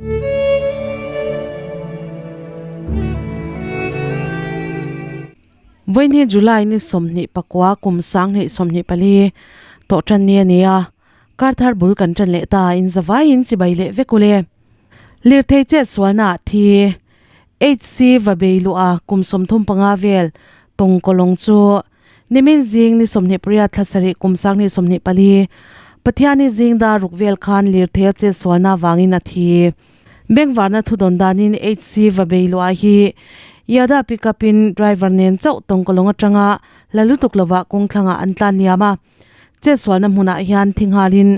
Vawiin July ni 24 kum 2024 tawh tan ni a ni a, kar thar bul kan tan leh ta in zavaiin chibai leh vek ule. Lirthei chet sualna ah thi HC va bei luh a kum 35 vel tawngkawlawng chu Nimin zing ni 28 thla sarih kum 2024 Pathiani zing dar ruk vel khan lirthei a chetsualna avangin a thi. Bengvarna thudawn danin HC va bei luah hi Yada pickup in driver nen chauh tawngkawlawng atanga la lutuk lovah kawng thlangah an tlan liam a. Chetsualna hmunah hian thi nghalin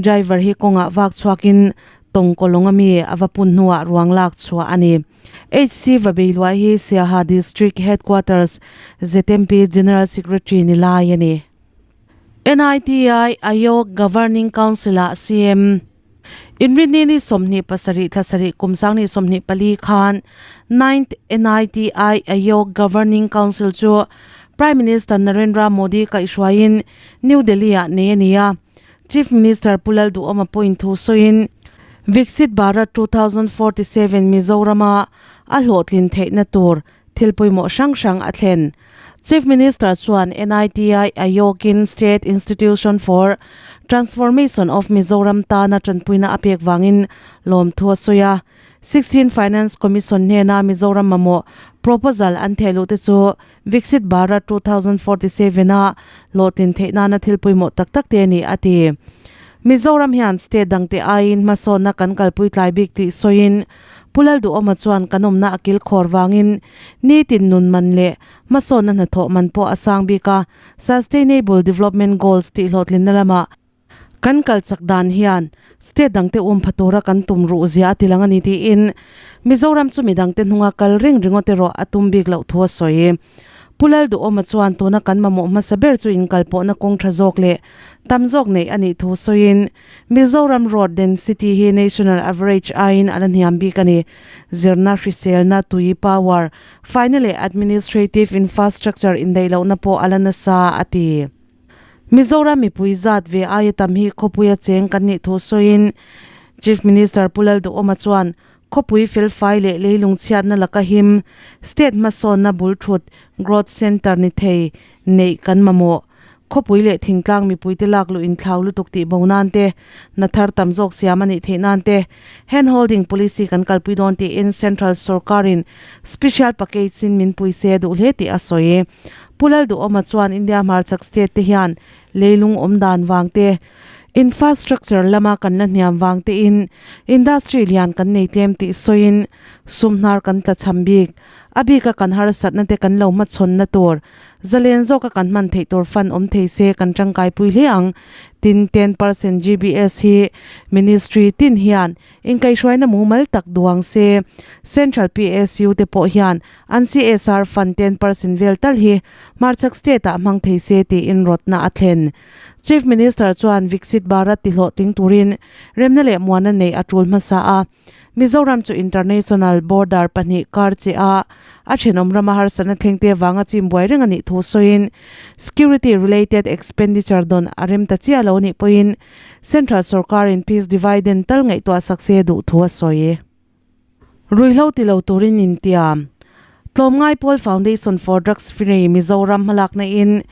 driver hi kawngah vak chhuakin tawngkawlawng ami a va pun hnuah ruang lak chhuah a ni. HC Vabeiluah hi Siaha District Headquarters ZMP General Secretary ni lai a ni. NITI Aayog Governing Council-ah CM Inrinni ni 27 thla sarih kum 2024 khan Ninth NITI Aayog Governing Council chu Prime Minister Narendra Modi kaihhruaiin New Delhi-ah nei a ni a. Chief Minister Pu Lalduhawma pawhin thu sawiin, Viksit Bharat 2047 Mizorama a hlawhtlin theihna tur thil pawimawh hrang hrang a thlen. Chief Minister chuan NITI Aayog-in State Institution for Transformation of Mizoram tana tanpuina a pek vangin lawmthu a sawi a. 16 Finance Commission hnena Mizoram mamawh proposal an theh luh te chu Viksit Bharat 2047 a hlawhtlin theih nana thil pawimawh tak tak te a ni a ti. Mizoram hian state dangte aiin hmasawnna kan kalpui tlai bik tih sawiin Pu Lalduhawma chuan kan awmna a kil khawr vangin nitin nun man leh hmasawnna hnathawh man pawh a sang bik a, Sustainable Development Goals tih hlawhtlinna lamah kan kal chak dan hian state dangte um pha tura kan tum ruh zia a ti lang a ni tiin Mizoram chu midangte hnunga kal ring ringawt erawh a tum bik loh thu a sawi. Pu Lalduhawma chuan tuna kan mamawh hmasa ber chu inkalpawhna kawng tha zawk leh tam zawk neih a nih thu sawiin Mizoram road density hi national average aiin a la hniam bik a ni. Zirna, hriselna, tui, power, faina leh administrative infrastructure indaihlohna pawh a la nasa a ti. Mizoram mipui zat ve aia tam hi khawpuia cheng kan nih thu sawiin Chief Minister Pu Lalduhawma chuan khawpui felfai leh leilung chhiatna laka him state hmasawnna bul thut growth centre ni thei neih kan mamawh. Khawpui leh thingtlang mipuite lak luh inthlau lutuk tih bo nan te, hna thar tam zawk siam a nih theih nan te hand holding policy kan kalpui dawn tiin Central sorkarin special package in min pui se duh hle tih a sawi. Pu Lalduhawma chuan India hmarchhak state te hian leilung awm dan vang te, infrastructure lama kan la hniam vang tein industry lian kan nei tlem tih sawiin sumhnar kan tla cham bik. A bika kan harsatna te kan lo hmachhawnna tur Zalen zawka kan hman theih tur fund awm thei se kan tangkaipui hle ang. Tin, 10% GBS hi Ministry tin hian inkaihhruaina mumal tak duang se. Central PSU te pawh hian an CSR fund 10% vel tal hi hmarchhak state ah hmang thei se tiin rawtna a thlen. Chief Minister chuan Viksit Bharat tihlawhtling turin remna leh muanna neih a tul hmasa a. Mizoram chu international border pahnih kar che a, a thenawm rama harsatna thlengte vanga chim buai reng a nih thu sawiin security related expenditure dawn a rem ta chiah lo nih pawhin central sorkarin peace dividend tal ngaihtuah sak se duh thu a sawi. Ruihhlo ti lo turin intiam. Tlawmngai Pawl Foundation for Drugs Free Mizoram hmalakna in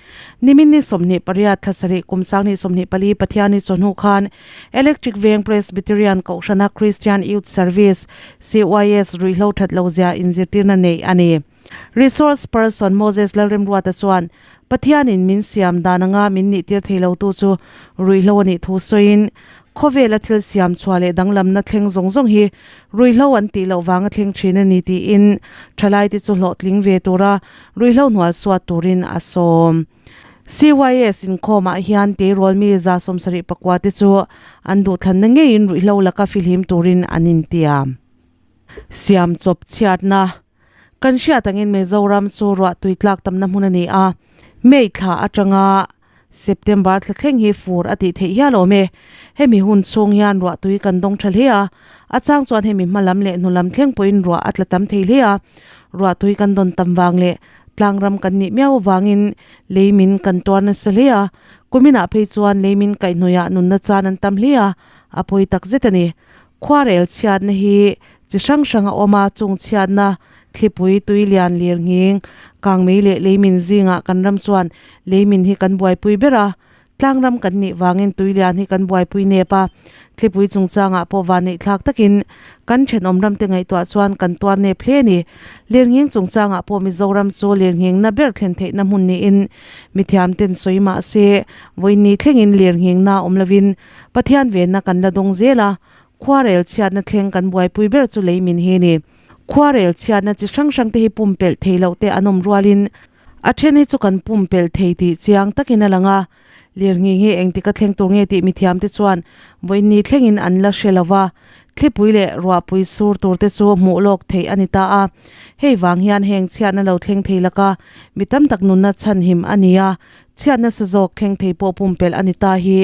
nimin ni 28 thla sarih kum 2024 Pathianni chawhnu khan Electric Veng Presbyterian Kohhrana Christian Youth Service, CYS, ruihhlo that lo zia inzirtirna neih a ni. Resource Person Moses Lalremruata chuan Pathianin min siam dan anga min nihtir thei lotu chu ruihhlo a nih thu sawiin Khawvela thil siam chhuah leh danglamna thleng zawng zawng hi ruihhlo an tih loh vanga thleng thin a ni tiin thalaite chu hlawhtling ve tura ruihhlo hnual suat turin a sawm. CYS inkhawmah hian tleirawl mi 74 te chu an duhthlanna ngeiin ruihhlo laka fihlim turin an intiam. Siam chawp chhiatna kan hriat angin Mizoram chu ruah tui tlak tamna hmun a ni a, May thla atanga September thla thleng hi fur a tih theih hial awm e. Hemi hun chhung hian ruah tui kan dawng tha hle a, a chang chuan hemi hma lam leh hnu lam thleng pawhin ruah a tla tam thei hle a. Ruah tui kan dawn tam vang leh tlang ram kan nih miau avangin lei min kan tuar nasa hle a, kuminah phei chuan lei min kaihhnawihah nunna chan an tam hle a, a pawi tak zet a ni. Khuarel chhiatna hi chi hrang hrang a awm a, chung chhiatna thlipui tui lian lir nghing kangmei leh leimin zingah kan ram chuan leimin hi kan buaipui ber a, Tlangram kan nih vangin tuilian hi kan buaipui nep a, thlipui chungchangah pawh van neih thlak takin kan thenawm ramte ngaihtuah chuan kan tuar nep hle a ni. Lirnghing chungchangah pawh Mizoram chu lirnghingna ber thlen theihna hmun niin mithiamten sawi mah se, vawiinni thlengin lirnghingna awm lovin Pathian venna kan la dawng zel a, khuarel chhiatna thleng kan buaipui ber chu lei min hi a ni. Khuarel chhiatna chi hrang hrangte hi pumpelh thei loh te an awm rualin A then hi chu kan pumpelh thei tih chiang takin a lang a, lirnghing hi engtik a thleng tur nge tih mithiamte chuan vawiinni thlengin an la hre lo va, thlipui leh ruahpui sur turte chu hmuh lawk theih a ni ta a. Hei vang hian heng chhiatna lo thleng thei laka mi tam tak nunna chhanhim a ni a, chhiatna sa zawk thleng thei pawh pumpelh a ni ta hi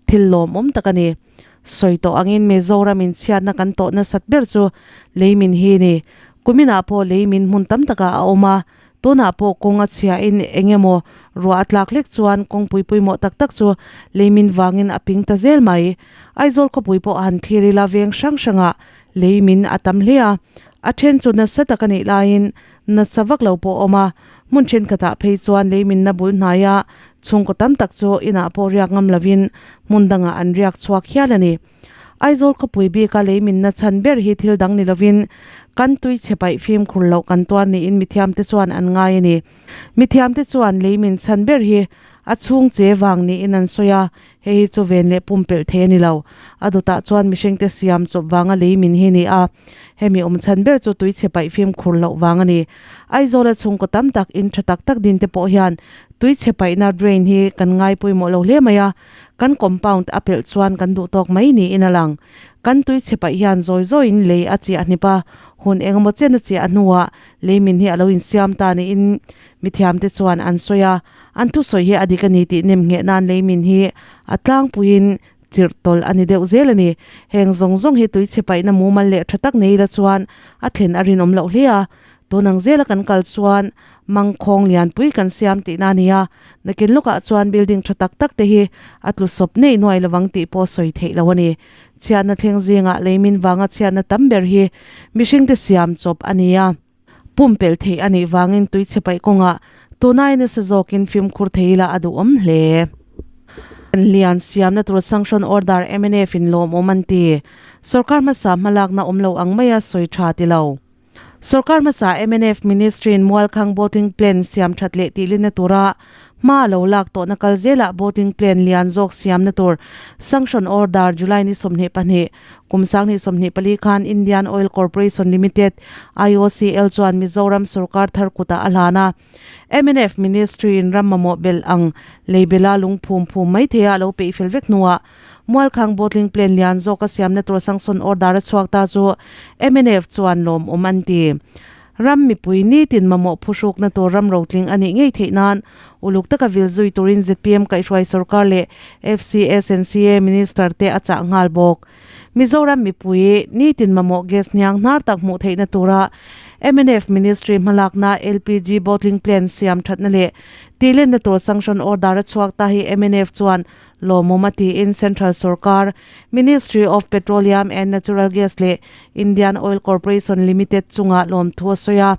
thil lawmawm tak a ni. Sawi tawh angin Mizoramin chhiatna kan tawh nasat ber chu leimin hi a ni. Kuminah pawh leimin hmun tam takah a awm a, Tunah pawh kawng a chhiahin eng emaw ruah a tlak hlek chuan kawngpui pawimawh tak tak chu leimin vangin a ping ta zel mai. Aizawl khawpui pawh a han thlir ila veng hrang hrangah leimin a tam hle a, a then chu nasa tak a nih laiin nasa vak lo pawh a awm a, hmun thenkhatah phei chuan leiminna bul hnaia chhungkaw tam tak chu inah pawh riak ngam lovin hmun dangah an riak chhuak hial a ni. Aizawl khawpui bika leiminna chhan ber hi thil dang ni lovin kan tui chhe paih fimkhur loh kan tuar niin mithiamte chuan an ngai a ni. Mithiamte chuan leimin chhan ber hi a chhung che vang niin an sawi a, hei hi chu ven leh pumpelh thei a ni lo. A dawtah chuan mihringte siam chawp vanga leimin hi a ni a, hemi awm chhan ber chu tui chhe paih fimkhur loh vang a ni. Aizawla chhungkaw tam tak in tha tak tak dinte pawh hian tui chhe paihna drain hi kan ngai pawimawh lo hle mai a, Kan compound a pelh chuan kan duh tawk mai niin a lang. Kan tui chhe paih hian zawi zawiin lei a chiah hnip a, hun engemaw chen a chiah hnuah lei min hi a lo insiam ta niin mithiamte chuan an sawi a. An thusawi hi a dik a ni tih nem ngheh nan lei min hi a tlangpuiin chirh tawlh a ni deuh zel a ni. Heng zawng zawng hi tui chhe paihna mumal leh tha tak nei la chuan a thlen a rinawm loh hle a. Tun ang zela kan kal chuan mangkhawng lianpui kan siam tihna a ni a, nakin lawkah chuan building tha tak tak te hi a tlu sawp nei nuai lovang tih pawh sawi theih lo a ni. Chhiatna thleng zingah leimin vanga chhiatna tam ber hi mihringte siam chawp a ni a, pumpelh theih a nih vangin tuichhe paih kawngah tunai nasa zawkin fimkhur thei ila a duhawm hle. Lian siamna tur sanction order mnf in lawmawm an ti. Sorkar hmasa hmalakna awm lo ang maia sawi tha ti lo. Sorkar hmasa mnf Ministry-in Mualkhang Boating Plan siam that leh tihlinna tura hma a lo lak tawhna kal zelah Boating Plan lian zawk siamna tur Sanction Order July ni 22, kum 2024 khan Indian Oil Corporation Limited, IOCL, chuan Mizoram sorkar thar kutah a hlan a. Mnf Ministry-in ram mamawh belh ang leibela lungphum phum mai theia a lo peih fel vek hnuah Mualkhang bottling plant lian zawka siamna tur sanction order a chhuak ta chu mnf chuan lawmawm an ti. Ram mipui nitin mamawh phuhrukna tur ram rotling a nih ngei theih nan uluk taka vil zui turin zpm kaihhruai sorkar leh FCSNCA minister te a chah nghal bawk. Mizoram mipui nitin mamawh gas hniang hnar tak hmuh theihna tura mnf ministry hmalakna LPG bottling plant siam thatna leh tihlenna tur sanction order a chhuak ta hi mnf chuan Lawmawm a tiin Central Sorkar, Ministry of Petroleum and Natural Gas leh Indian Oil Corporation Limited chungah lawmthu a sawi a.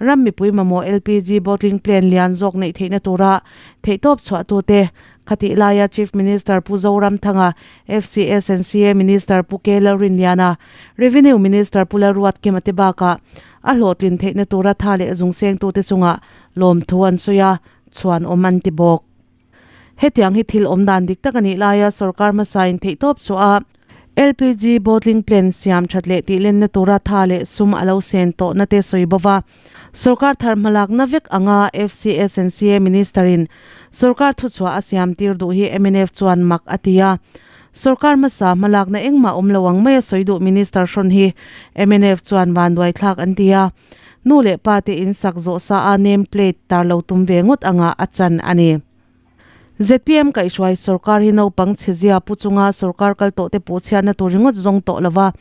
Ram mipui mamawh LPG bottling plant lian zawk neih theihna tura theihtawp chhuahtute khatih laia Chief Minister Pu Zoramthanga, FCS and CA Minister Pu K Lalrinliana, Revenue Minister Pu Lalruatkima te bakah a hlawhtlin theihna tura tha leh zungsengtute chungah lawmthu an sawi a, chhuanawm an ti bawk. Hetiang hi thil awm dan dik tak a nih laia sorkar hmasain theihtawp chu a LPG bottling plant siam that leh tihlenna tura tha leh sum a lo sen tawhna te sawi bo va. Sorkar thar hmalakna vek anga FCS and CA Minister-in sorkar thuchhuah a siam tir duh hi mnf chuan mak a ti a. Sorkar hmasa hmalakna engmah awm lo ang maia sawi duh Minister hrawn hi mnf chuan vanduaithlak an ti a. Nu leh pa te in sak zawh sa a name plate tar lo tum ve ngawt anga a chan a ni. Zpm kaihhruai sorkar hi naupang chhe zia pu chunga sorkar kal tawh te puh chhiatna tur ringawt zawng tawh lova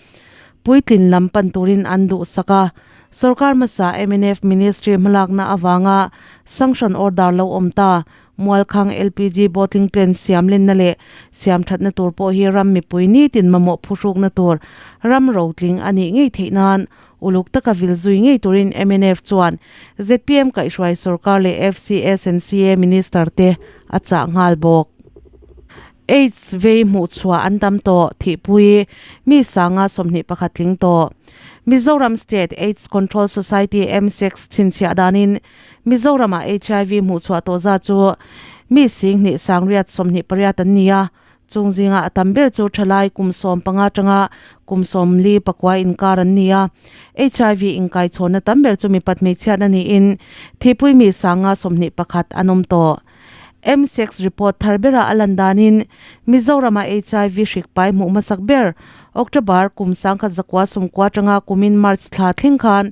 puitlin lam pan turin an duh sak a. Sorkar hmasa mnf ministry hmalakna avanga sanction order lo awm ta. Mualkhang LPG bottling plant siam lenna leh siam thatna tur pawh hi ram mipui nitin mamawh phuhrukna tur ram rotling a nih ngei theih nan uluk taka vil zui ngei turin mnf chuan zpm kaihhruai sorkar leh FCS and CA Minister te a chah nghal bawk. AIDS vei hmuhchhuah an tam tawh thihpui mi sanga 21 tling tawh. Mizoram State AIDS Control Society, MSACS, chhinchhiah danin Mizoramah HIV hmuhchhuah tawh zat chu mi 10,000 sangriat 28 an ni a, chung zingah a tam ber chu thalai kum 15 atanga kum 49 inkar an ni a. HIV inkaichhawnna tam ber chu mipat hmeichhiatna niin thihpui mi sanga 21 an awm tawh. MSACS report thar berah a lan danin Mizoramah HIV hrik pai hmuh hmasak ber October kum 1990 atanga kumin March thla thleng khan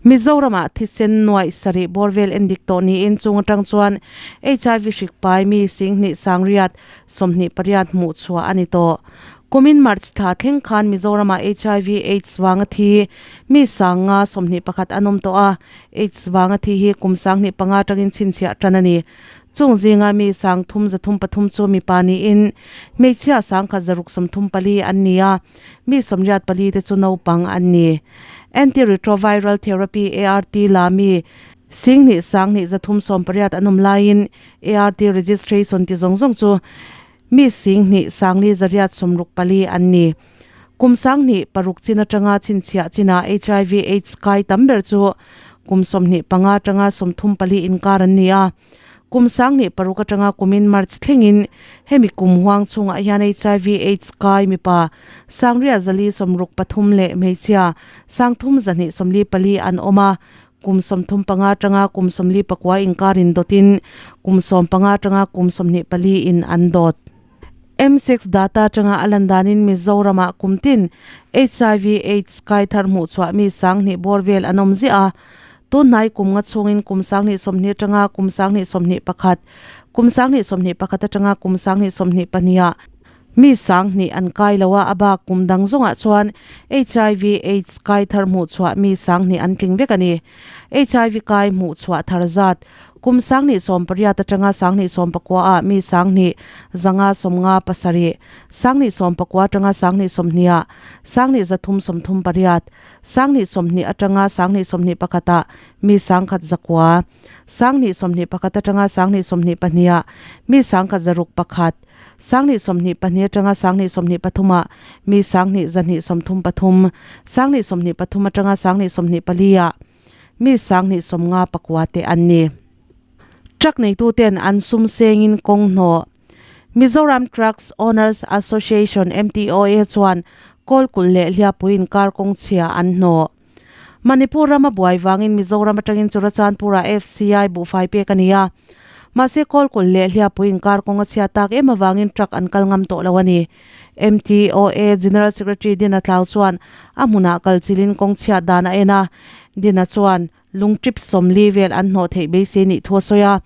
Mizoramah thisen nuaih sarih bawr vel en dik tawh niin chung atang chuan HIV hrik pai mi 10,000 sangriat 28 hmuh chhuah a ni tawh. Kumin March thla thleng khan Mizoramah HIV AIDS vanga thi mi 5,000 21 an awm tawh a, AIDS vanga thi hi kum 10,005 atangin chhinchhiah tan a ni. Chung zinga mi 3,303 chu mipa niin hmeichhia 1,634 an ni a, mi 84 te chu naupang an ni. Antiretroviral Therapy, ART, la mi 10,000 1,318 an awm laiin ART registration ti zawng zawng chu mi 10,000 464 an ni. Kum 10,006 chin atanga chhinchhiah chinah HIV AIDS kai tam ber chu kum 25 atanga 34 inkar an ni a. Kum 10,006 atanga kumin March thlengin hemi kum huang chhungah hian HIV AIDS kai mipa 6,463 leh hmeichhia 3,294 an awm a. Kum 35 atanga kum 49 inkarin dawtin kum 15 atanga kum 24 in an dawt. M6 data atanga a lan danin Mizoramah kum tin HIV AIDS kai thar hmuh chhuah mi 10,000 bawr vel an awm ziah a. Tunhnai kum nga chhungin kum 10,020 atanga kum 10,021, kum 10,021 atanga kum 10,022 ah mi 10,000 an kai lo a, a bak kum dang zawngah chuan HIV AIDS kai thar hmuh chhuah mi 10,000 an tling vek a ni. HIV kai hmuh chhuah thar zat kum 10,018 atanga 10,019 ah mi 10,557, 10,019 atanga 10,020 ah 10,338, 10,020 atanga 10,021 ah mi 1,100, 10,021 atanga 10,022 ah mi 1,101, 10,022 atanga 10,023 ah mi 10,233, 10,023 atanga 10,024 ah mi 10,059 te an ni. Truck neituten an sum sengin kawng hnawh. Mizoram Trucks Owners Association, MTOA, chuan Kawlkulh leh Hliapui inkar kawng chhia an hnawh. Manipur rama buai vangin Mizoram atangin Churachandpur-ah FCI buhfai pek a ni a. Mahse Kawlkulh leh Hliapui inkar kawng a chhia tak em avangin truck an kal ngam tawh lo a ni. MTOA General Secretary Dina Tlau chuan a hmunah kal chilin kawng chhiat dan a en a. Dina chuan lungtrip 40 vel an hnawh theih beisei nih thu a sawi a.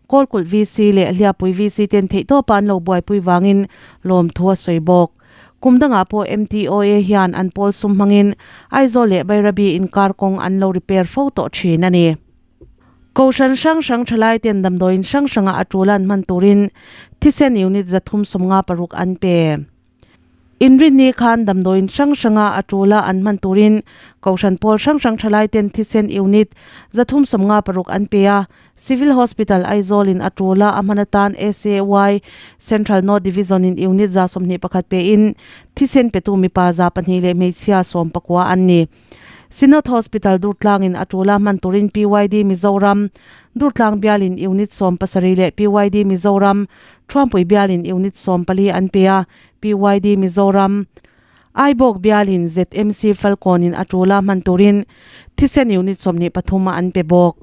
Kawlkulh VC leh Hliapui VC ten theihtawpa an lo buaipui vangin lawmthu a sawi bawk. Kum dangah pawh MTOA hian an pawl sum hmangin Aizawl leh Bairabi inkar kawng an lo repair fo tawh thin a ni. Kohhran hrang hrang thalai ten damdawiin hrang hrangah a tul an hman turin thisen unit 356 an pe. Inrinni khan damdawiin hrang hranga a tula an hman turin Kohhran pawl hrang hrang thalai ten thisen unit 356 an pe a. Civil Hospital Aizawl in a tula a hman atan SAY Central North Division in unit 21 pe in thisen petu mipa 200 leh hmeichhia 19 an ni. Synod Hospital Durtlang in a tula hman turin PYD Mizoram Durtlang bialin unit 17 leh PYD Mizoram Thuampui bialin unit 14 an pe a, PYD Mizoram Aibawk bialin ZMC Falkawn in a tula hman turin thisen unit 23 an pe bawk.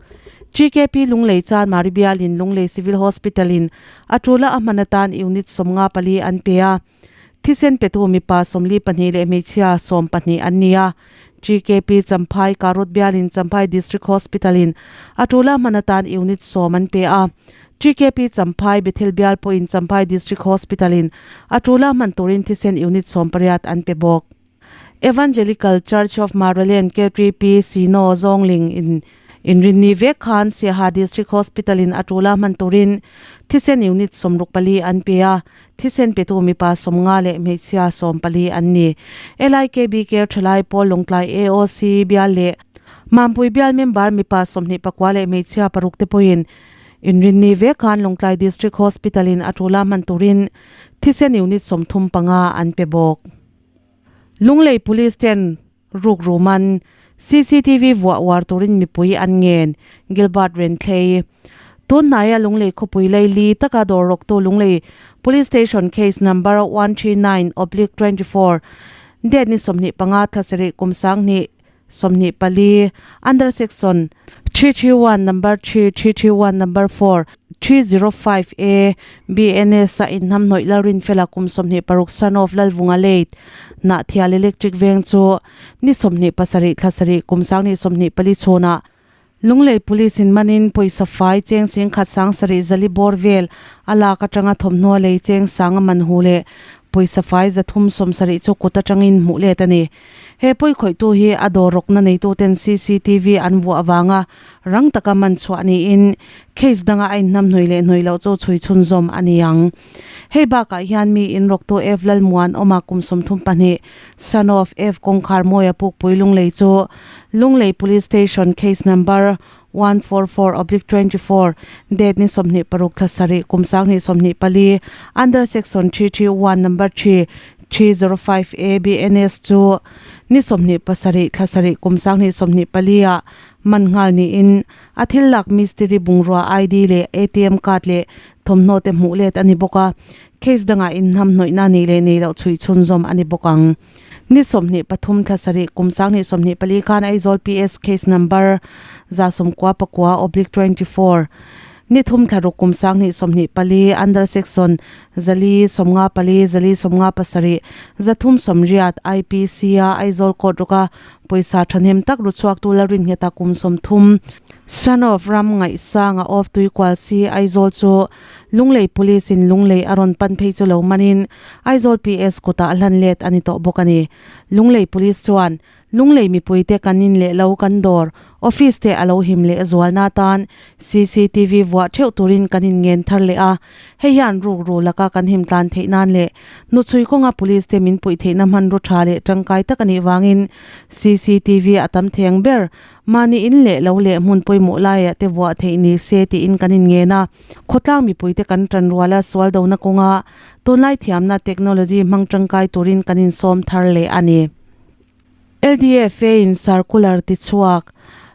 GKP Lunglei Chanmari bialin Lunglei Civil Hospital in a tula a hman atan unit 54 an pe a, thisen petu mipa 42 leh hmeichhia 12 an ni a. GKP Champhai Karut bialin Champhai District Hospital in a tula hman atan unit 10 an pe a. GKP Champhai Bethel bial pawhin Champhai District Hospital in a tula hman turin thisen unit 18 an pe bawk. Evangelical Church of Maryland KTP Sino Zawngling in Inrinni vek khan Siaha District Hospital in a tula hman turin thisen unit 64 an pe a, thisen petu mipa 50 leh hmeichhia 14 an ni. LIKBK thalai pawl Lawngtlai AOC bial leh Mampui bial member mipa 24 leh hmeichhia paruk te pawhin Inrinni vek khan Lawngtlai District Hospital in a tula hman turin thisen unit 35 an pe bawk. Lunglei Police ten ruk ruman CCTV vuah uar turin mipui an ngen, Gilbert Renthlei. Tun hnaia Lunglei khawpui leili taka dawr rawktu Lunglei Police Station Case Number 139/24 date ni 25 thla sarih kum 2024 under section 331 number 3, 331 number 4, 305 A, BNS a inhnamhnawih Lalrinfela kum 26 son of Lalvunga Late Nahthial Electric veng chu ni 27 thla sarih kum 2024 chhunah Lunglei Police in manin pawisa fai cheng sing khat sang sarih zali bawr vel a lak atanga thawmhnaw lei cheng sang a man hu leh pawisa fai 370 chu kut atangin hmuh let a ni. He pawi khawihtu hi a dawr rawkna neituten CCTV an vuah avanga rang taka man chhuah niin case danga a inhnamhnawih leh hnawih loh chu chhui chhunzawm a ni ang. Hei bakah hian mi inrawktu F Lalmuan awma kum 32, son of F Kawngkhar Mawia Pukpui Lunglei chu Lunglei Police Station case number 144/24 date ni 26 thla sarih kum 2024 under section 331 number 3 305 A BNS chu ni 27 thla sarih kum 2024 ah man nghal niin a thil lak mistiri bungrua ID leh ATM card leh thawmhnaw te hmuh let a ni bawk a, case dangah inhnamhnawihna nei leh nei loh chhui chhunzawm a ni bawk ang. Ni 23 thla sarih kum 2024 khan Aizawl PS case number 99/24 ni thum thla ruk kum 2024 under section 454 457 380 IPC a Aizawl court rawka pawisa thahnem tak ru chhuaktu Lalrinnghet-a kum 30 Son of Ram Ngaihsanga of Tuikual si Aizawl chu Lunglei Police in Lunglei a rawn pan phei chu lo manin Aizawl PS kutah hlan let a ni tawh bawk a ni. Lunglei Police chuan Lunglei mipuite kan in leh lo kan dawr, office te a lo him leh zualna atan CCTV vuah theuh turin kan in ngen thar leh a, hei hian ruk ru laka kan him tlan theih nan leh hnuchhui kawnga Police te min puih theihna hmanraw tha leh tangkai tak a nih vangin CCTV a tam theng ber Mahni in leh lo leh hmun pawimawh laiah te vuah theih ni se tiin kan inngen a, khawtlang mipuite kan tan ruala sual dona kawnga tunlai thiamna technology hmang tangkai turin kan insawm thar leh a ni. LDFA in circular tichhuak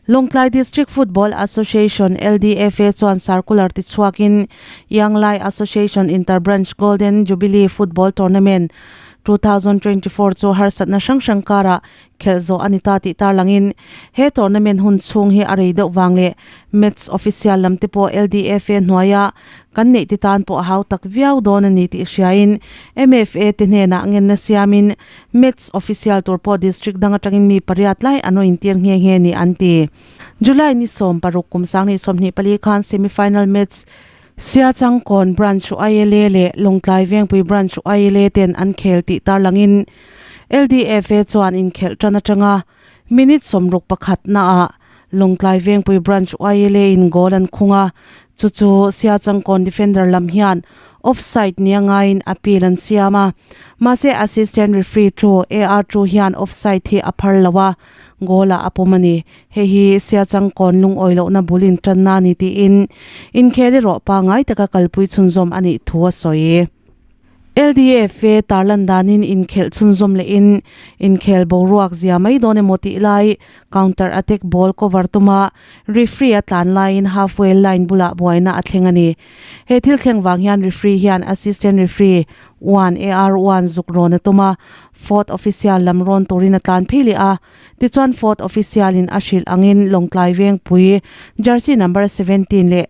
Lawngtlai District Football Association, LDFA, chuan circular tichhuakin Yanglai Association Inter-Branch Golden Jubilee Football Tournament 2024 chu harsatna hrang hrang karah Khelh zawh a ni ta tih tarlangin he tournament hun chhung hi a rei deuh vang leh match official lam te pawh LDFA hnuaia kan neih te tan pawh a hau tak viau dawn a ni tih hriain MFA te hnenah ngenna siamin match official tur pawh district dang atangin mi pariat lai an rawn intir nghe nghe ni an ti. July ni 16 kum 2024 khan semi-final match Siachangkawn Branch YLA leh Lawngtlai Vengpui Branch YLA ten an khel tih tarlangin LDFA chuan inkhelh tan atanga minute 61 naah Lawngtlai Vengpui Branch YLA in goal an khung a, chu chu Siachangkawn defender lam hian offside nia ngaiin appeal an siam a, mahse assistant referee chu AR chu hian offside hi a phar lo a, goal ah a pawm a ni. Hei hi Siachangkawn lungawi lohna bul intanna a ni tiin inkhel erawh pangngai taka kalpui chhunzawm a nih thu a sawi. LDFA tarlan danin inkhelh chhunzawm lehin inkhel boruak zia mai dawn emaw tih lai counter attack ball cover tuma referee a tlan laiin halfway line bulah buaina a thleng a ni. He thil thleng vang hian referee hian assistant referee one AR one zuk rawn a tum a, fourth official lam rawn turin a tlan phei leh a. Tichuan fourth official in a hrilh angin Lawngtlai Vengpui jersey number 17 leh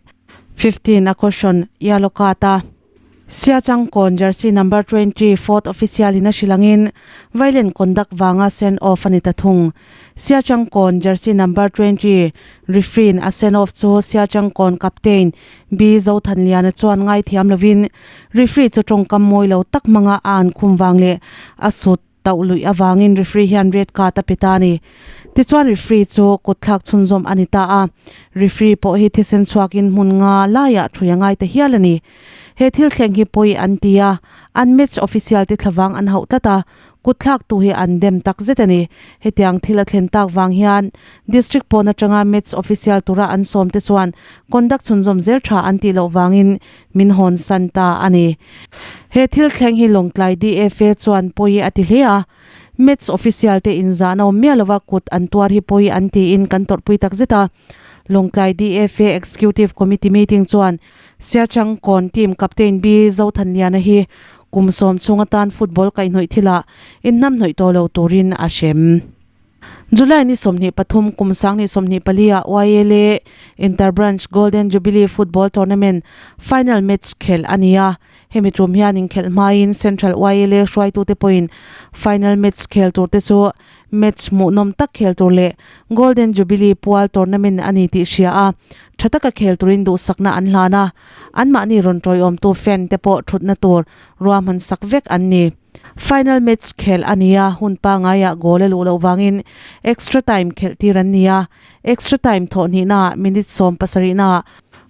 15 a caution yellow card a. Siachangkawn jersey number 20 fourth official in a hrilh angin violent conduct vanga send off a ni ta thung. Siachangkawn jersey number 20 referee in a send off chu Siachangkawn captain B Zothanliana chuan ngaithiam lovin referee chu tawngkam mawi lo tak hmanga a an khum vang leh a sut. tauh luih avangin referee hian red card a pe ta a ni. Tichuan referee chu kut thlak chhunzawm a ni ta a, referee pawh hi thisen chhuakin hmun nga laiah thui a ngai ta hial a ni. He thil thleng hi pawi an ti a, an match official te thlavang an hauh tlat a, kut thlaktu hi an dem tak zet a ni. Hetiang thil a thlen tak vang hian district pawn atanga match official tura an sawm te chuan conduct chhunzawm zel tha an tih loh vangin min hawn san ta a ni. He thil thleng hi Lawngtlai DFA chuan pawi a ti hle a, Match official te inzahna awm miah lova kut an tuar hi pawi an tiin kan tawrhpui tak zet a. Lawngtlai DFA Executive Committee meeting chuan Siachang Kawn team captain B Zothanliana hi kum sawm chhung atan football kaihhnawih thilah inhnamhnawih tawh lo turin a hrem. July ni 23 kum 2024 ah YLA Inter-Branch Golden Jubilee Football Tournament final match khelh a ni a. Hemi tum hian inkhelh hmain Central YLA hruaitute pawhin final match khel turte chu match hmuhnawm tak khel tur leh Golden Jubilee pual tournament a ni tih hria a, tha taka khel turin duhsakna an hlan a, anmahni rawn tawiawmtu fan te pawh thutna tur ruahman sak vek an ni. Final match khelh a ni a, hun pangaiah goal a luh loh vangin extra time khelh tir an ni a, extra time thawh hnihnaah minute 77naah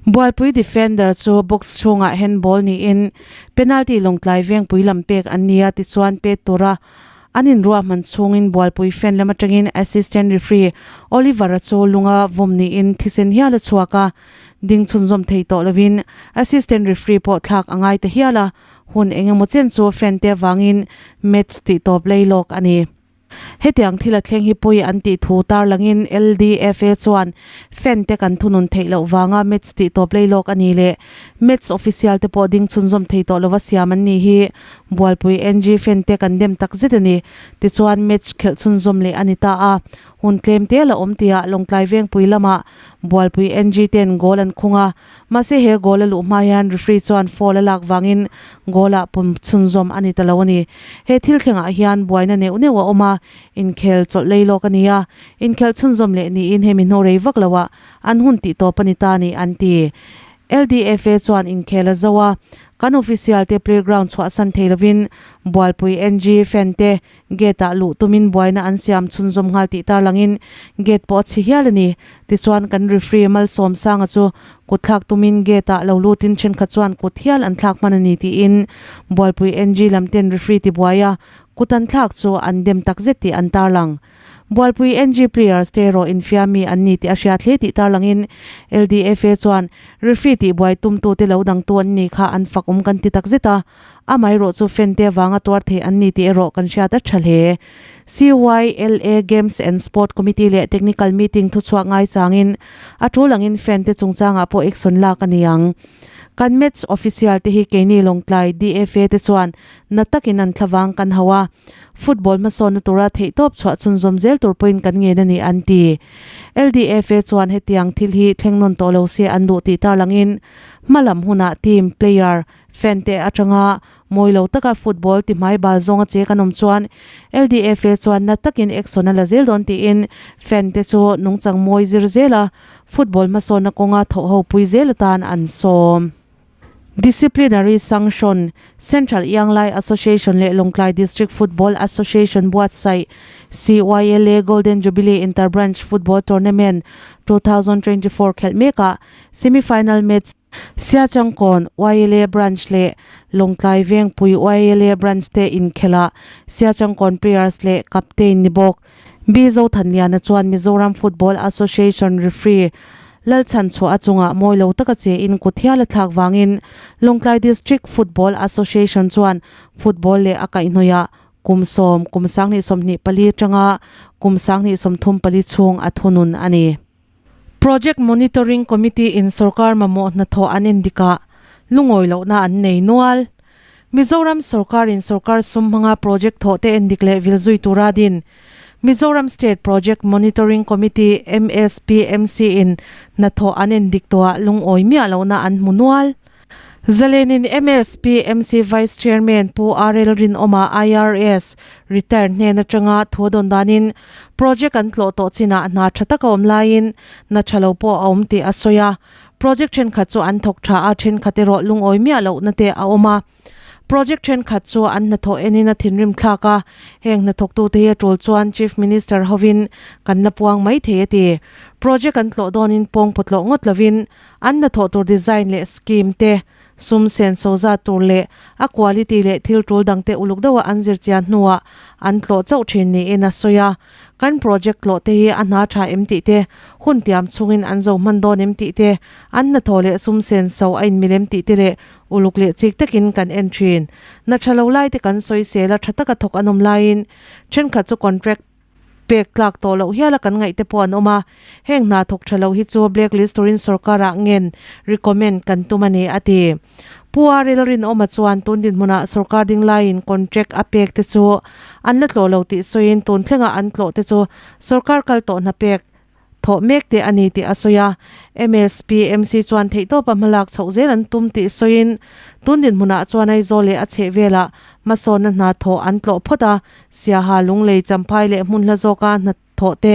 Bualpui defender chu box chhungah handball niin penalty lawngtlai vengpui lam pek an ni a, tichuan pet tura an inruahman chhungin Bualpui fan lam atangin assistant referee Oliver-a chu lunga vawm niin thisen hial a chhuak a, ding chhunzawm thei tawh lovin assistant referee pawh thlak a ngai ta hial a. Hun eng emaw chen chu fan te avangin match tih tawp lei lawk a ni. Hetiang thil a thleng hi pawi an tih thu tarlangin LDFA chuan fan te kan thunun theih loh vanga match tih tawp lei lawk a ni leh match official te pawh ding chhunzawm thei tawh lova siam an ni hi Bualpui NG fan te kan dem tak zet a ni. Tichuan match khelh chhunzawm leh a ni ta a. Hun tlem te la awm tihah Lawngtlai Vengpui lamah Bualpui NG ten goal an khung a, mahse he goal a luh hma hian referee chuan foul a lak vangin goal ah pawm chhunzawm a ni ta lo a ni. He thil thlengah hian buaina neuh neuh a awm a, inkhel chawlh lei lawk a ni a, inkhelh chhunzawm leh niin hemi hnu rei vak loah an hun tih tawp a ni ta a ni an ti. LDFA chuan inkhel a zo a, kan official te playground chhuahsan thei lovin Bualpui NG fan te Gate ah luh tumin buaina an siam chhunzawm nghal tih tarlangin gate pawh a chhi hial a ni. Tichuan kan referee Malsawmsanga chu kut thlak tumin gate ah lo lutin thenkhat chuan kut hial an thlak hman a ni tiin Bualpui NG lam ten referee tibuai a kut an thlak chu an dem takzet tih an tarlang. Bualpui NG players te erawh infiammi an ni tih a hriat hle tih tarlangin LDFA chuan referee tihbuai tumtute lo dangtu an ni kha an fak awm kan ti takzet a. Amaherawh chu fan te avanga tuar thei an ni tih erawh kan hriat a tha hle. CYLA Games and Sport Committee leh Technical Meeting thuchhuak ngai changin a tul angin fan te chungchangah pawh action lak a ni ang. Kan match official te hi keini Lawngtlai DFA te chuan na takin an thlavang kan hauh a, football hmasawnna tura theihtawp chhuah chhunzawm zel tur pawhin kan ngen a ni an ti. LDFA chuan hetiang thil hi thleng nawn tawh lo se an duh tih tarlangin hmalam hunah team, player, Fan te atanga mawi lo taka football ti hmai bal zawnga che kan awm chuan LDFA chuan na takin action a la zel dawn tiin fan te chu nungchang mawi zir zela football hmasawnna kawnga thawh ho pui zel atan an sawm. Disciplinary Sanction, Central Ianglai Association leh Lawngtlai District Football Association buatsaih CYLA Golden Jubilee Inter-Branch Football Tournament 2024 khelh mekah semi-final match Siachangkawn YLA Branch leh Lawngtlai Vengpui YLA Branch te inkhelhah Siachangkawn players leh captain ni bawk B Zothanliana chuan Mizoram Football Association referee Lalchhanchhuah a chungah mawi lo taka che in kut hial a thlak vangin Lawngtlai District Football Association chuan football leh a kaihhnawihah kum sawm, kum 2024 atanga kum 2034 chhung a thunun a ni. Project Monitoring Committee in sorkar mamawh hnathawh an endik ah lungawi lohna an nei nual. Mizoram sorkar in sorkar sum hmanga project thawh te endik leh vil zui tura din Mizoram State Project Monitoring Committee, MSPMC, in hnathawh an endik tawhah lungawi miah lohna an hmu nual. Zalenin MSPMC Vice Chairman Pu RL Rinawma IRS retired hnen atanga thu dawn danin project an tlawh tawh chinah hna tha tak a awm laiin hna tha lo pawh a awm tih a sawi a. Project thenkhat chu an thawk tha a, thenkhat erawh lungawi miah lohna te a awm a. Project thenkhat chu an hnathawh enin a thinrim thlak a, heng hnathawktute hi a tul chuan Chief Minister hovin kan la puang mai thei a ti. Project an tlawh dawnin pawng pawtlawh ngawt lovin an hnathawh tur design leh scheme te, sum sen so zat tur leh a quality leh thil tul dangte uluk deuha an zir chian hnuah an tlawh chauh thin niin a sawi a. Kan project tlawh te hi a hna tha em tih te, hun tiam chhungin an zo hman dawn em tih te, an hnathawh leh sum sen so a inmil em tih te leh uluk leh chik takin kan en thin. Hna tha lo lai te kan sawi sel a tha taka thawk an awm laiin thenkhat chu contract pek tlak tawh loh hiala kan ngaih te pawh an awm a, heng hna thawk tha lo hi chu blacklist turin sorkarah ngen recommend kan tum a ni a ti. Pu A Rilrinawma chuan tun dinhmunah sorkar ding laiin contract a pek te chu an la tlawh lo tih sawiin tun thlenga an tlawh te chu sorkar kal tawh hna pek thawh mek teh a ni tih a sawi a. MSPMC chuan theihtawpa hmalak chhoh zel an tum tih sawiin tun dinhmunah chuan Aizawl leh a chhehvelah hmasawnna hna thawh an tlawh phawt a, Siaha lunglei champhai leh hmun hla zawka hna thawh te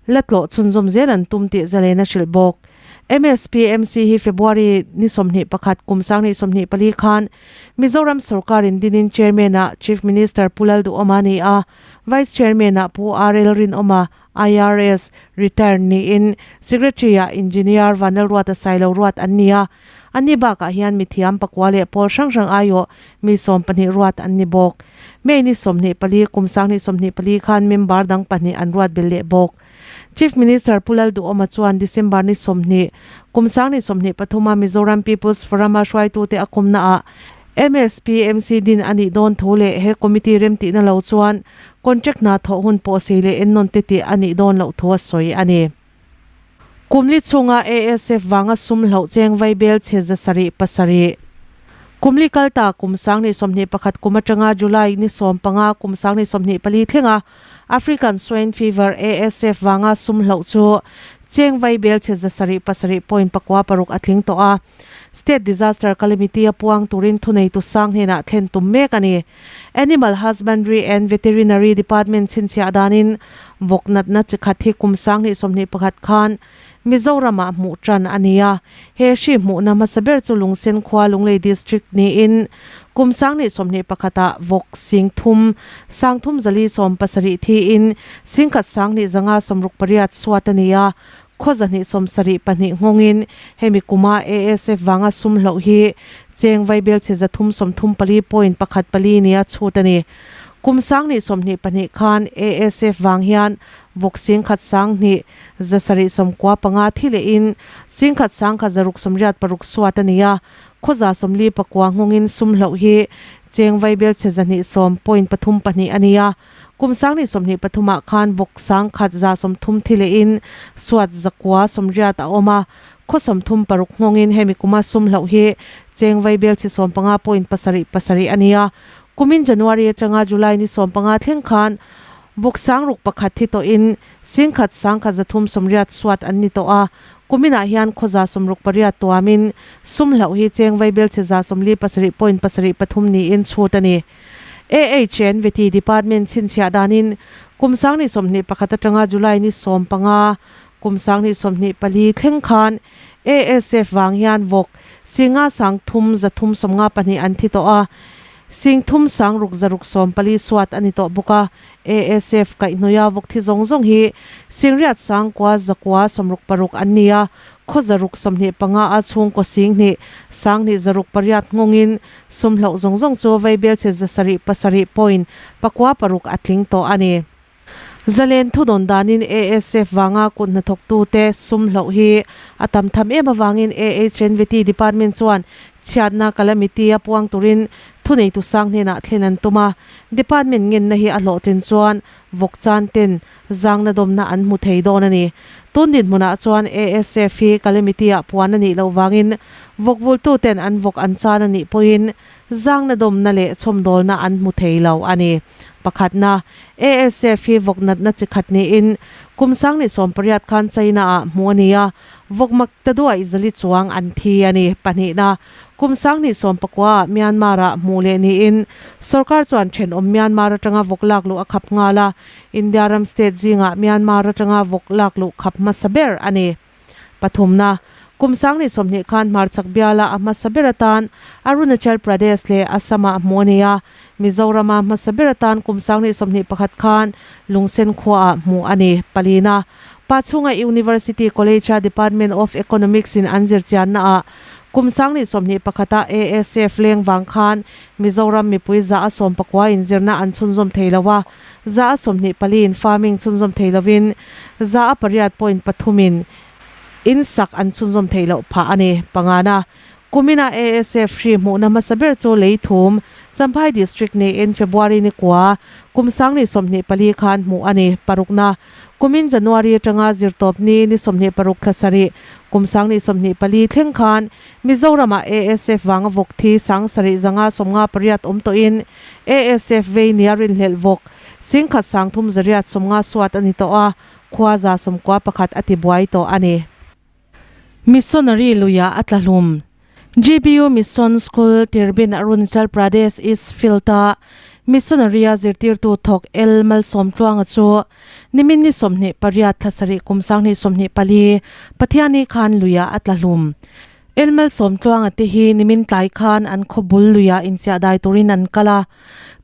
la tlawh chhunzawm zel an tum tih zalen a hrilh bawk. MSPMC hi February ni 21 kum 2024 khan Mizoram sorkarin dinin Chairman-ah Chief Minister Pu Lalduhawma a ni a, Vice Chairman-ah Pu RL Rinawma, IRS, retired niin Secretary-ah Engineer Vanlalruata Sailo ruat an ni a. Ani bakah hian mithiam pakua leh pawl hrang hrang aiawh mi 12 ruat an ni bawk. May ni 24 kum 2024 khan member dang pahnih an ruat belh leh bawk. Chief Minister Pu Lalduhawma chuan December ni 20 kum 2023 a Mizoram People's Forum a hruaitute a kumnaah MSPMC din a nih dawn thu leh he committee remtihna lo chuan contract hna thawh hun pawh sei leh ennawn te tih a nih dawn loh thu a sawi a ni. Kumli chhunga ASF vanga sum hloh cheng vaibel chhe 700. Kumli kalta kum 2021 kum atanga July ni 15 kum 2024 thlenga African Swine Fever, ASF, vanga sum hloh chu cheng vaibel chhe 707.96 a tling tawh a. State Disaster Calamity a puang turin thuneitu sang hnenah thlen tum mek a ni. Animal Husbandry and Veterinary Department chhinchhiah danin vawk natna chi khat hi kum 2021 khan Mizoramah hmuh tan a ni a. He hri hmuhna hmasa ber chu Lungsen khua Lunglei District niin kum 2021 ah vawk 30,000 3,470 thiin 10,258 suat a ni a. Khaw 272 nghawngin hemi kuma ASF vanga sum hloh hi cheng vaibel chhe 334.14 nia chhut a ni. Kum 2022 khan ASF vang hian vawk 10,295 thi lehin 10,186 suat a ni a. Khaw 49 nghawngin sum hloh hi cheng vaibel chhe 210.32 a ni a. Kum 2023 ah khan vawk 1,130 thi lehin suat 980 a awm a, khaw 36 nghawngin hemi kuma sum hloh hi cheng vaibel chhe 15.77 a ni a. Kumin January atanga July ni 15 thleng khan vawk 61 thi tawhin 10,130 suat an ni tawh a. Kuminah hian khaw 68 tuamin sum hloh hi cheng vaibel chhe 47.73 niin chhut a ni. AHN Veti Department chhinchhiah danin kum 2021 atanga July ni 15 kum 2024 thleng khan ASF vang hian vawk 5,352 an thi tawh a, 3,614 suat a ni tawh bawk a. ASF kaihhnawia vawk thi zawng zawng hi 8,996 an ni a, khaw 625 a chhungkaw 2,208 nghawngin Sum hloh zawng zawng chu vaibel chhe 7.7.96 a tling tawh a ni. Zalen thudawn danin ASF vanga kut hnathawktute sum hloh hi a tam tham em avangin AHNVT Department chuan chhiatna calamity a puang turin thuneitu sang hnenah thlen an tum a. Department ngenna hi a hlawhtlin chuan vawk chan ten zangna dawmna an hmu thei dawn a ni. Tun dinhmunah chuan ASF hi calamity-ah puan a nih loh vangin vawk vultuten an vawk an chan a nih pawhin zangna dawmna leh chhawmdawlna an hmu thei lo a ni. Pakhatna, ASF hi vawk natna chi khat niin kum 2018 khan China-ah hmuh a ni a, vawk mak ta duaih zali chuang an thi a ni. Pahnihna, Kum 2019 ah Myanmar-ah hmuh leh niin sorkar chuan thenawm Myanmar atanga vawk lak luh a khap nghal a, India ram state zingah Myanmar atanga vawk lak luh khap hmasa ber a ni. Pathumna, Kum 2020 khan hmarchhak biala a hmasa ber atan Arunachal Pradesh leh Assam-ah hmuh a ni a, Mizorama hmasa ber atan kum 2021 khan Lungsen khuaah hmuh a ni. Palina, Pachhunga University College-a Department of Economics-in an zirchiannaah kum 2021-a ASF leng vang khan Mizoram mipui 119 inzirna an chhunzawm thei lo a, 24 in farming chhunzawm thei lovin 8.3 in In sak an chhunzawm theih loh phah a ni. Pangana, Kumina ASF hri hmuhna hmasa ber chu Leithum, Champhai District niin February ni kua, kum 2024 khan hmuh a ni. Parukna, Kumin January atanga zirtawp ni ni 26 thla sarih, kum 2024 thleng khan Mizoramah ASF vanga vawk thi 7558 awm tawhin ASF vei nia rinhlelh vawk 10,350 suat a ni tawh a. Khua 91 a ti buai tawh a ni. Missionary luiah a tla hlum. GBU Mission School, Tirbin, Arunachal Pradesh East Field-a Missionary-a zirtirtu thawk L. Malsawmtluanga chu nimin ni 28 thla sarih kum 2024 Pathiani khan luiah a tla hlum. L. Malsawmtluanga te hi nimin tlai khan an khaw bul luiah inchiah dai turin an kal a,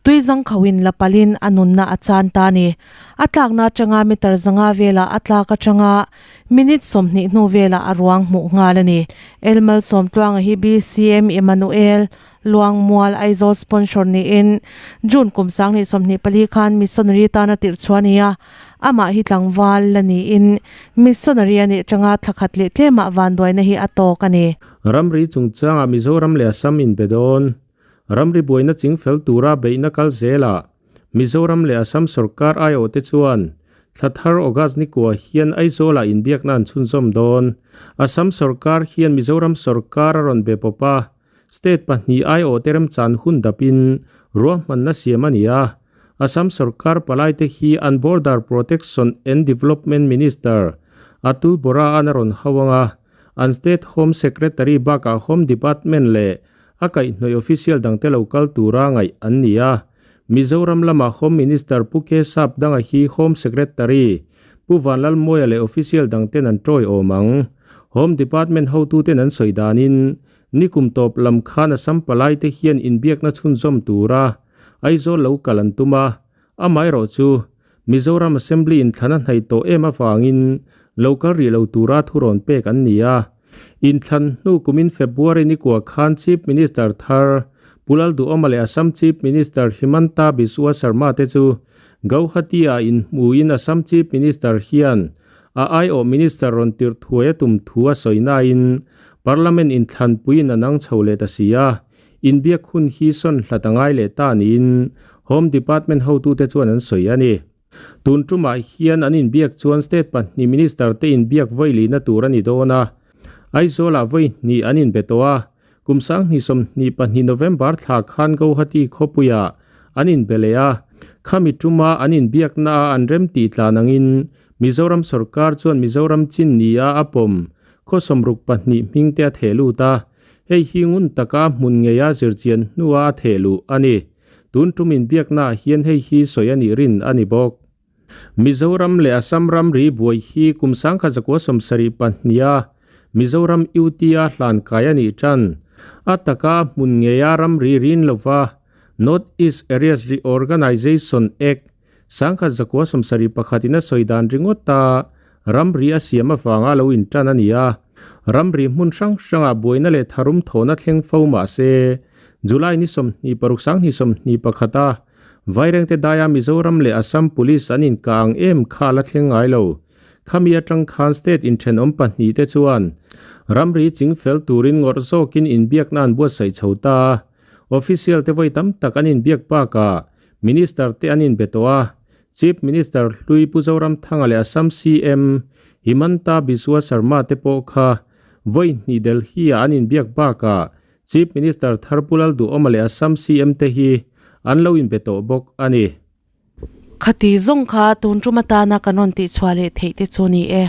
tui zangkhauhin la palhin a nunna a chan ta a ni. A tlakna atanga meter 500 velah a tlak atanga minute 20 hnu velah a ruang hmuh nghal a ni. Elmal Sawmtluanga hi BCM Emmanuel Luangmual Aizawl sponsor niin June kum 2024 khan missionary tana tirh chhuah a ni a, amah hi tlangval la niin missionary a nih atanga thla khat leh tlemah vanduaina hi a tawk a ni. Ramri chungchangah Mizoram leh Assam inbe dawn. Ramri buaina chingfel tura beihna kal zelah Mizoram leh Assam sorkar aiawhte chuan thla thar August ni kua hian Aizawlah inbiakna an chhunzawm dawn. Assam sorkar hian Mizoram sorkar a rawn be pawp a, state pahnih aiawhte remchan hun dapin ruahmanna siam a ni a. Assam sorkar palaite hi an Border Protection and Development Minister Atul Bora-a'n a rawn hau ang a, an State Home Secretary bakah Home Department leh a kaihhnawih official dangte lo kal tura ngaih an ni a. Mizoram lama Home Minister Pu K Sap danga hi Home Secretary Pu Vanlalmawia leh official dangten an tawiawm ang. Home Department hotuten an sawi danin nikum tawp lam khan Assam palaite hian inbiakna chhunzawm tura Aizawl lo kal an tum a, amaherawh chu Mizoram Assembly inthlan a hnaih tawh em avangin lo kal rih lo tura thurawn pek an ni a. Inthlan hnu kumin February ni kua khan Chief Minister thar Pu Lalduhawma leh Assam Chief Minister Himanta Biswa Sarma te chu Gauhati-ah inhmuin Assam Chief Minister hian a aiawh Minister rawn tirh thuai a tum thu a sawi nain Parliament inthlanpuiin a nang chho leh ta si a. Inbiak hun hi sawn hlat a ngai leh ta niin Home Department hotute chuan an sawi a ni. Tun tumah hian an inbiak chuan state pahnih minister te inbiak vawi lihna tur a ni dawn a. Aizawlah vawi hnih an inbe tawh a, kum 2022 November thla khan Guwahati khawpuiah an inbe leh a. Khami tuma an inbiakna a an rem tih tlan angin Mizoram sorkar chuan Mizoram chin nia a pawm khaw 62 hming te a theh lut a. Hei hi ngun taka hmun ngeia zirchian hnua a theh luh a ni. Tun tum inbiaknaah hian hei hi sawi a nih rin a ni bawk. Mizoram leh Assam ramri buai hi kum 1972 a Mizoram UT-a hlan kai a nih tan. A taka hmun ngeia ramri rin lova North East Areas Reorganisation Act 1971 in a sawi dan ringawt a, ramri a siam avanga lo intan a ni a. Ramri hmun hrang hrangah buaina leh tharum thawhna thleng fo mah se, July ni 26 2021 a Vairengte daia Mizoram leh Assam Police an inkah ang em kha a la thleng ngai lo. Khami atang khan state inthenawm pahnih te chuan ramri chingfel turin ngawrh zawkin inbiakna an buatsaih chho ta a. Official te vawi tam tak an inbiak bakah Minister te an inbe tawh a, Chief Minister hlui Pu Zoramthanga leh Assam CM Himanta Biswa Sarma te pawh kha vawi hnih Delhi-ah an inbiak bakah Chief Minister thar Pu Lalduhawma leh Assam CM te hi an lo inbe tawh bawk a ni. Khati zawng kha tun tum atana kan rawn tihchhuah leh theih te chu ni e.